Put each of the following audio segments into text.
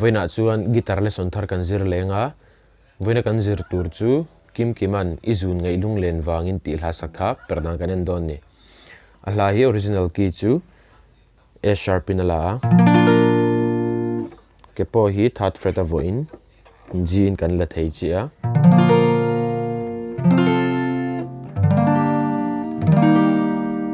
Vawiinah chuan guitar lesson thar kan zir leng a, vawiina kan zir tur chu Kim Kima'n i zun ngaih lunglen vangin tih hla sak kha perh dan kan en dawn ni. A hla hi original key chu A sharp in a la a, ke pawh hi third fret a vuahin G in kan la thei chiah a.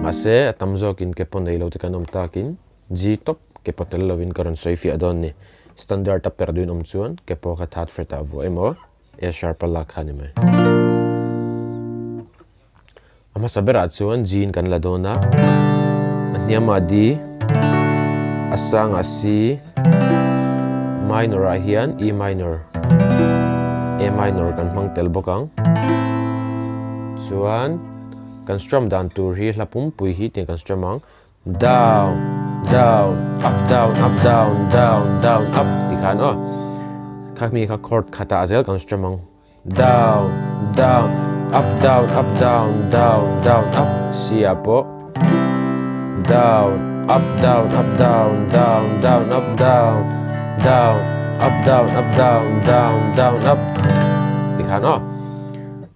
Mahse a tam zawkin ke pawh nei lo te kan awm takin G tawp ke pawh tel lovin ka rawn sawi fiah dawn ni. Standard a perh duin awm chuan ke pawh kha third fret ah vuah emaw A sharp a lak kha a ni mai. A hmasa berah chuan G in kan la dawn a, a hniamah D, a sangah C, minor ah hian E minor, A minor kan hmang tel bawk ang. Chuan kan strum dan tur hi hla pumpui hi tiang kan strum ang. Down, down, up, down, up, down, down, down, up tih khan aw. Kha mi kha chord khatah zel kan strum ang. Down, down, up, down, up, down, down, down, up C ah pawh down, up, down, up, down, down, down, up, down, down, up, down, up, down, down, down, up tih khan aw.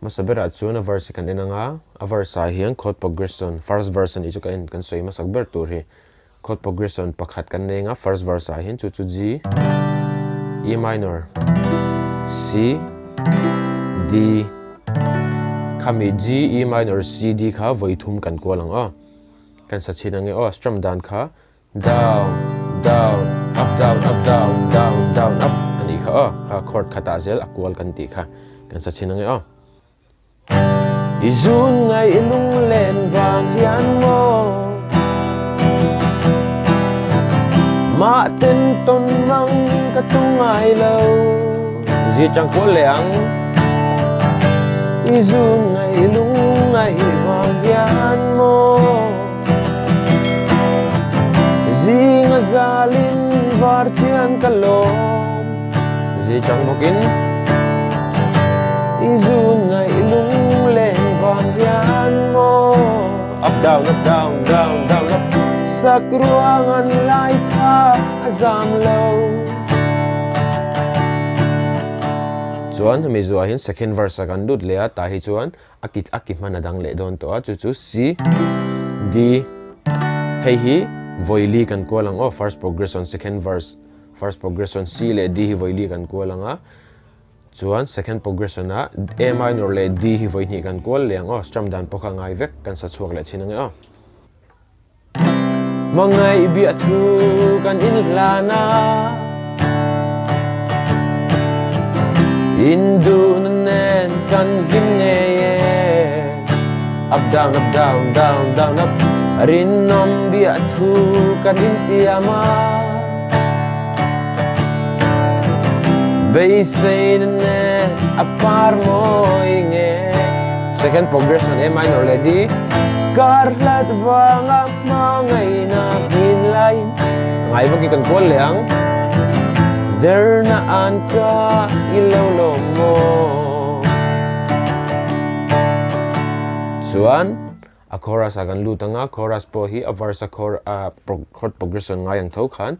Hmasa berah chuan a verse hi kan en ang a. A verse ah hian chord progression, first verse a nih chu ka en kan sawi hmasak ber tur hi. Chord progression pakhat kan nei anga first verse ah hian chu chu G, E minor, C, D khami G, E minor, C, D kha vawi thum kan kual ang aw. Kan sa chhin ange aw strum dan kha down, down, up, down, up, down, down, down, up a nih kha aw. Kha chord khatah zel a kual kan tih kha kan sa chhin ange aw. I zun ngaih lunglen vang hian maw Mah ten tawn mang ka tum ngai lo Zi chang kual leh ang I zun ngaih lungngaih vang hian maw Zing a zalin var thian ka lawm Zi chang bawkin I zun ngaih lunglen vang hian maw Up down up down down down up Sak ruang an lai tha a zam lo Chuan hemi zuah hian second verse a kan lut leh a tah hi chuan a ki a ki hman a dang leh dawn tawh a chu chu C D hei hi vawi li kan kual ang aw first progression second verse First progression C leh D hi vawi li kan kual ang a, chuan second progression ah A minor leh D hi vawi hnih kan kual leh ang aw, strum dan pawh kha ngai vek kan sa chhuak leh thin ang e aw. Hmangaih biahthu kan inhlan a, induhna nen kan hlim ngei e. Up down up down down down up Rinawm biahthu kan intiam a. Beiseina nen a par mawi nge. Second progression A minor leh D. Kar hlat vanga hmangaihna hmin laiin ngai bawk i kan kual leh ang. Derna an ka i lo lawm maw. Chuan A chorus ah kan lut ang a, chorus pawh hi a verse a chor a chord progression ngai ang tho khan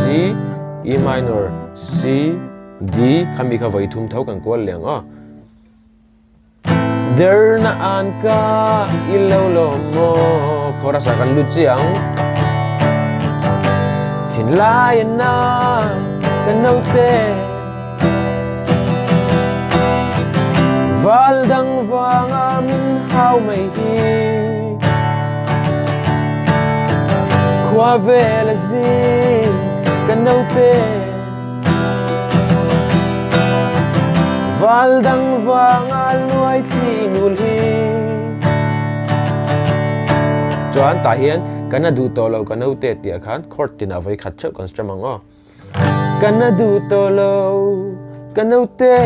G, E minor, C, D khami kha vawi thum tho kan kual leh ang aw. Derna an ka i lo lawm maw chorus ah kan lut chiah ang. Thinlai a na ka naute. Val dang vanga min hau mai hi Khua vel a zing ka naute Val dang vanga luai thli nul hi Chuan tah hian kan a duh tawh lo ka naute tih ah khan chord tinah vawi khat theuh kan strum ang aw. Ka na duh tawh lo ka naute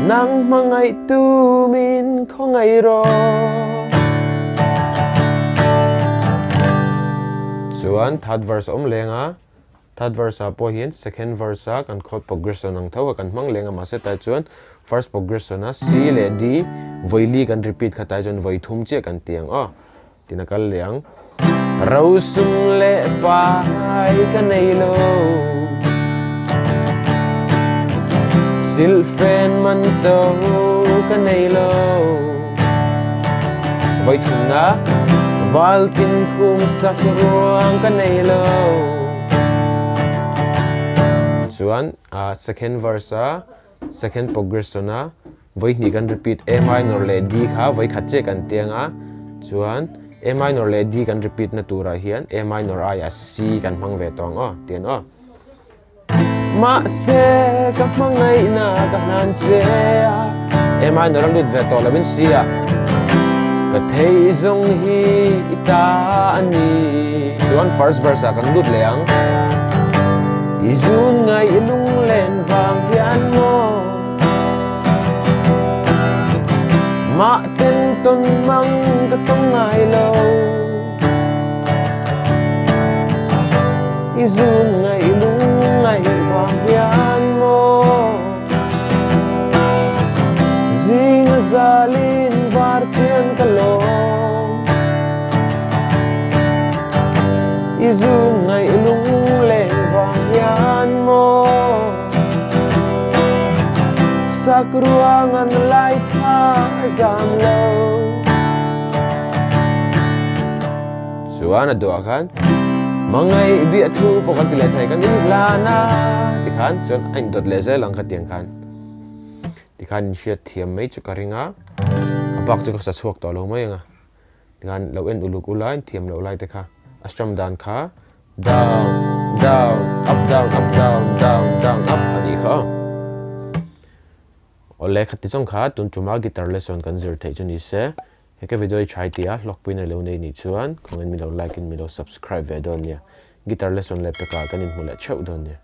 Nang hmangaih tu min khawngaih rawh Chuan third verse a awm leng a, third verse ah pawh hian second verse a kan chord progression ang tho a kan hmang leng a mahse tai chuan first progression a C leh D vawi li kan repeat kha tai chuan vawi thum chiah kan ti ang aw. Tin a kal leh ang. Rosum leh pai ka nei lo. Silhfen man to ka nei lo. Voi thumna valtin khum sak ruang ka nei lo. Chuan a second verse a second progression a voi hnih kan repeat A minor leh D kha voi khat chiah kan tiang a chuan A minor leh D kan repeat na turah hian A minor aiah C kan hmang ve tawh ang aw tian aw. Mahse ka hmangaihna ka hlan che a A minor a lut ve tawh lovin C ah Ka theih zawng hi i ta a ni Chuan first verse ah kan lut leh ang I zun ngaih lunglen vang hian maw Mah ten tawn mang ka tawng ngai lo. I zun ngaih lung ngaih vang hian maw Zing a zalin var thian ka lawm I zun ngaih lung leng vang hian maw Sak ruang an lai tha zam lo. Chuan a duah khan Mangai biah thu pawh kan ti leh thei kan in hlan a tikhan chuan a indawt leh zel ang kha tiang khan tikhan in hriat thiam mai chu ka ring a a bak chu ka sa chhuak tawh lo mai ang a tikhan lo en uluk ula in thiam loh lai te kha a strum dan kha down down up down up down down down up a nih kha aw. Awle khati zawng kha tun tuma guitar lesson kan zir theih chu ni se He ka video hi try tia hlawkpui na lo nei nih chuan khawngin mi lo like in mi lo subscribe ve dawn nia. Guitar lesson leh pekah kan inhmu leh theuh dawn nia.